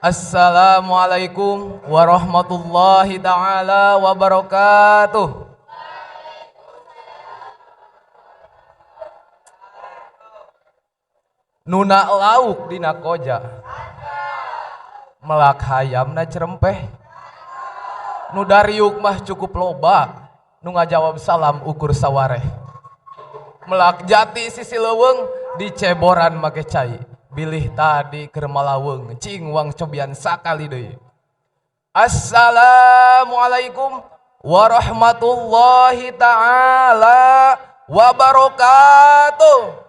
Assalamualaikum warahmatullahi taala wabarakatuh. Nuna lauk dina koja melak hayamna cerempeh nu dariuk mah cukup loba nu ngajawab salam ukur sawareh melak jati sisi leuweung diceboran make cai bilih tadi keur malaweng cing wang cobian sakali deui. Assalamualaikum warahmatullahi taala wabarakatuh.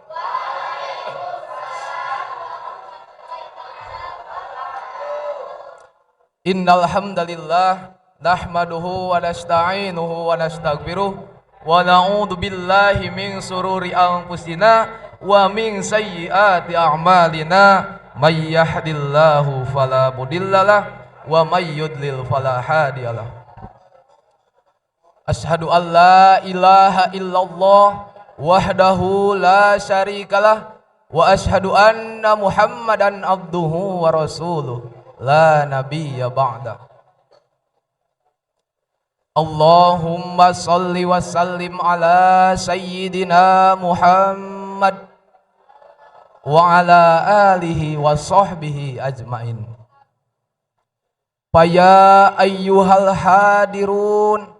Innal hamdalillah nahmaduhu wa nasta'inuhu wa nastaghfiruh wa na'udzu billahi min sururi anfusina wa min sayyiati a'malina may yahdihillahu fala mudhillalah wa may yudlil fala hadiyalah. Asyhadu an la ilaha illallah wahdahu la syarikalah wa asyhadu anna Muhammadan abduhu wa rasuluh la nabiyya ba'da. Allahumma salli wa sallim ala sayyidina Muhammad wa ala alihi wa sahbihi ajmain. Faya ayyuhal hadirun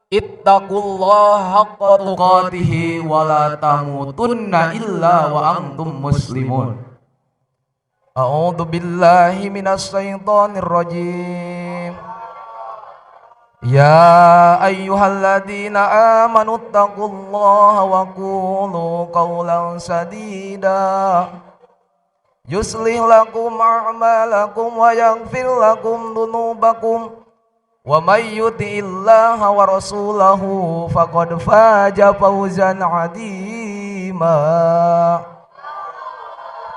ittaqullaha haqqa tuqatihi wa la tamutunna illa wa antum muslimun. A'udzu billahi minasy syaithanir rajim. Ya ayyuhalladzina amanu taqullaha wa qulu qawlan sadida yuslih lakum a'malakum wa yaghfir lakum dzunubakum wa may yuti'illaha wa rasulahu faqad faza fawzan 'azima.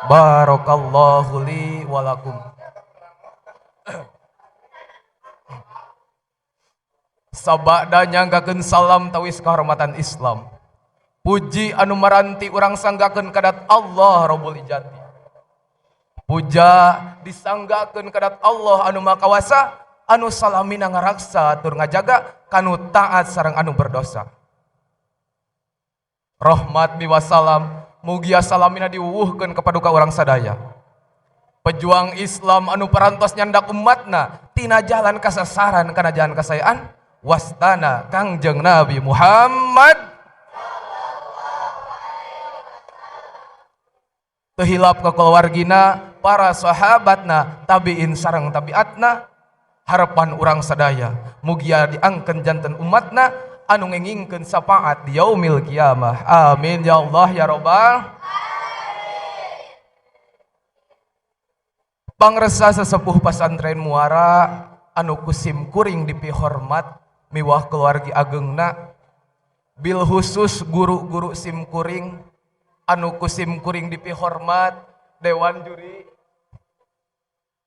Barakallahu li wa lakum. Sabada nyanggakeun salam tawis kehormatan Islam. Puji anu maranti urang sanggakeun kadat Allah Rabbul Izzati. Puja disanggakeun kadat Allah anu Maha Kawasa, anu salamina ngaraksa tur ngajaga kanu taat sareng anu berdosa. Rahmat miwasalam mugia salamina diwuwuhkeun ka paduka urang sadaya. Pejuang Islam anu parantos nyandak umatna tina jalan kasasaran kana jalan kasayaan wastana Kangjeng Nabi Muhammad. Teu hilap ka keluargina, para sahabatna, tabiin sareng tabiatna, harapan urang sadaya mugia diangkeun janten umatna anu ngengingkeun syafaat di yaumil kiamah. Amin ya Allah ya Rabbal. Pangresa sesepuh pasantren Muara anu kusim kuring dipihormat miwah keluargi agengna, bil khusus guru-guru sim kuring anu kusim kuring dipihormat, dewan juri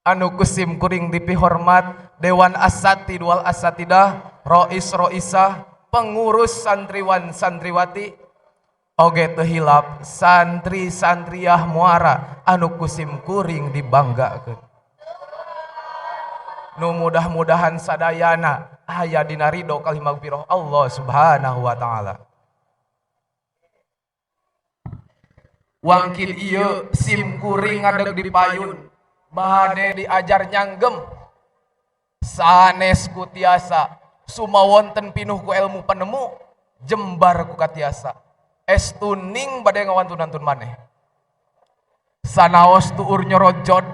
anu kusim kuring dipihormat, dewan asatid wal asatidah, rois roisah, pengurus santriwan santriwati, oge teu hilap santri santriah Muara anu kusim kuring dibanggakeun. Nu mudah-mudahan sadayana aya dina ridho kalih magfirah Allah Subhanahu wa taala. Wangkil ieu sim kuring ngadeg di payun bade diajar nyanggem sanes ku tiasa sumawonten pinuh ku ilmu penemu jembar ku katiasa estuning bade ngawantunantun maneh sanaos tuur nyorojod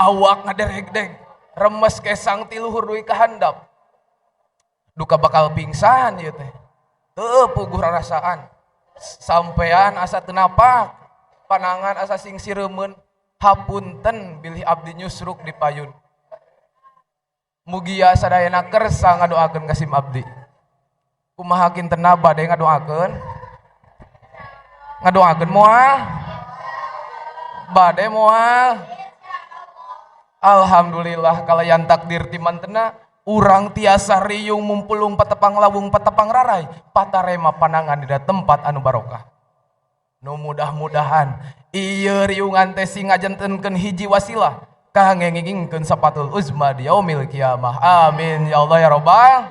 awak ngaderegdeg remes kesang ti luhur dugi ka handap duka bakal pingsan ieu teh teu puguh rarasaan sampean asa teu napak panangan asa sing sireumeun hapunten bilih abdi nyusruk di payun mugia sadayana kersa ngadoakeun ka sim abdi kumaha kintenna bade ngadoakeun ngadoakeun moal bade moal. Alhamdulillah kalayan takdir ti mantena urang tiasa riung mumpulung patepang lawung patepang rarai patarema panangan dina tempat anu barokah. Nu mudah-mudahan ieu riungan teh sing ngajantenkeun hiji wasilah Kangge ngingingkeun sapatul uzma di yaumil kiamah. Amin ya Allah ya rabbal.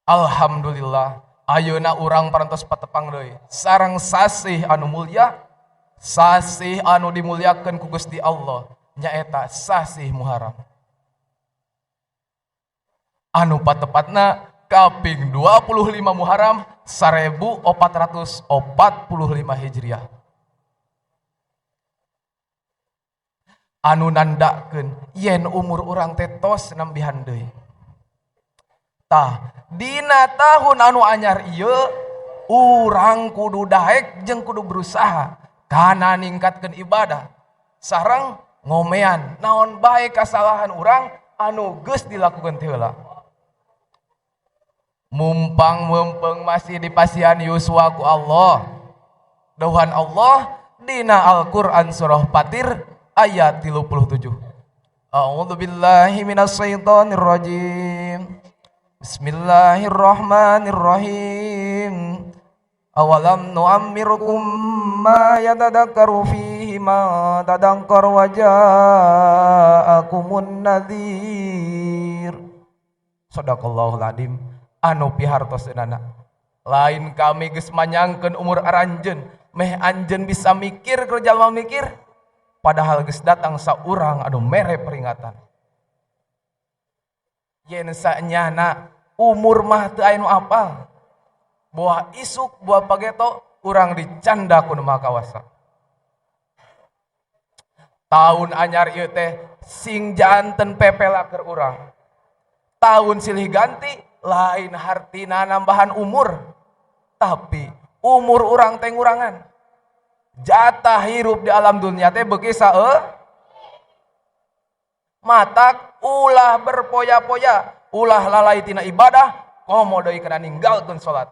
Alhamdulillah ayeuna urang parantos patepang deui sareng sasih anu mulia, sasih anu dimuliakeun ku Gusti Allah, nyaeta sasih Muharram. Anu patepatna kaping 25 Muharram 1445 Hijriah. Anu nandakeun yen umur urang teh tos nambihan deui. Tah, dina tahun anu anyar ieu urang kudu daek jeung kudu berusaha kana ningkatkeun ibadah sareng ngomean naon bae kasalahan urang anu geus dilakukeun teh heula. Mumpang mempeng masih dipasihan yuswa ku Allah. Dawuhan Allah dina Al-Qur'an surah Fatir ayat 37. A'udzu billahi minasyaitonir rajim. Bismillahirrahmanirrahim. Awalam nu'ammirkum ma yatadakkaru fihi ma tadakkar wa ja'akumun nadhir. Shadaqallahul adzim. Anu pihartoseunana. Lain kami geus manyangkeun umur aranjeun, meh anjeun bisa mikir keur jalma mikir, padahal geus datang saurang anu mere peringatan. Yen sanyana umur mah teu aya nu apal. Buah isuk buah pageto urang dicanda ku nu Maha Kawasa. Tahun anyar ieu teh sing janten pepela keur urang. Tahun silih ganti lain hartina nambahan umur, tapi umur urang teh ngurangan. Jatah hirup di alam dunia teh beuki sae. Matak ulah berpoya-poya, ulah lalai tina ibadah, komo deui kana ninggalkeun salat.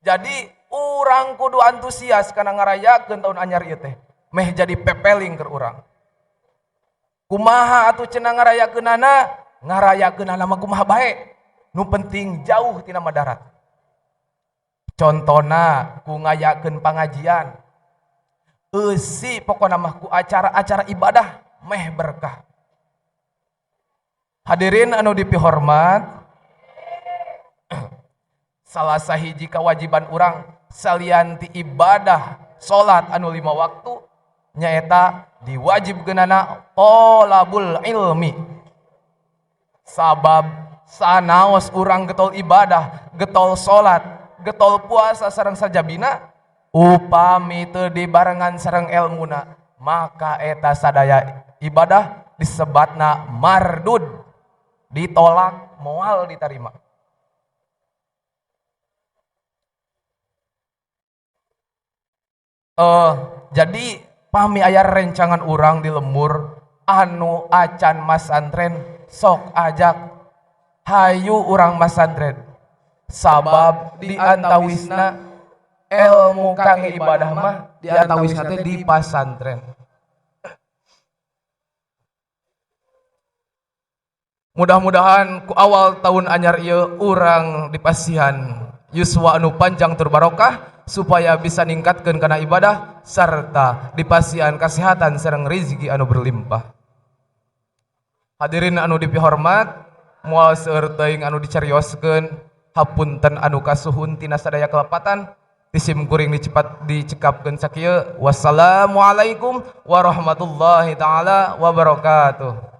Jadi urang kudu antusias kana ngarayakeun tahun anyar ieu teh, meh jadi pepeling keur urang. Kumaha atuh cenah ngarayakeunana? Ngarayakeunana mah kumaha bae, nu penting jauh tina madarat. Contona ku ngayakeun pangajian, eusi pokona mah ku acara-acara ibadah meh berkah. Hadirin anu dipihormat, salah sahiji kewajiban urang salian ti ibadah salat anu 5 waktu nyaeta diwajibkeunana thalabul ilmi. Sabab sanaos urang getol ibadah, getol salat, getol puasa sareng sajabina, upami teu dibarengan sareng elmuna, maka eta sadaya ibadah disebatna mardud, ditolak, moal diterima. Jadi pami aya rencangan urang di lemur anu acan masantren, sok ajak hayu urang masantren. Sabab di antawisna ilmu kangge ibadah mah di antawisna teh di pasantren. Mudah-mudahan ku awal tahun anyar ieu urang dipasihan yuswa anu panjang tur barokah supaya bisa ningkatkeun kana ibadah sarta dipasihan kesehatan sareng rezeki anu berlimpah. Hadirin anu dipihormat, moal seueur teuing anu dicarioskeun, hapunten anu kasuhun tina sadaya kelepatan, tisim kuring dicepat dicekapkeun sakieu. Wassalamualaikum warahmatullahi taala wabarakatuh.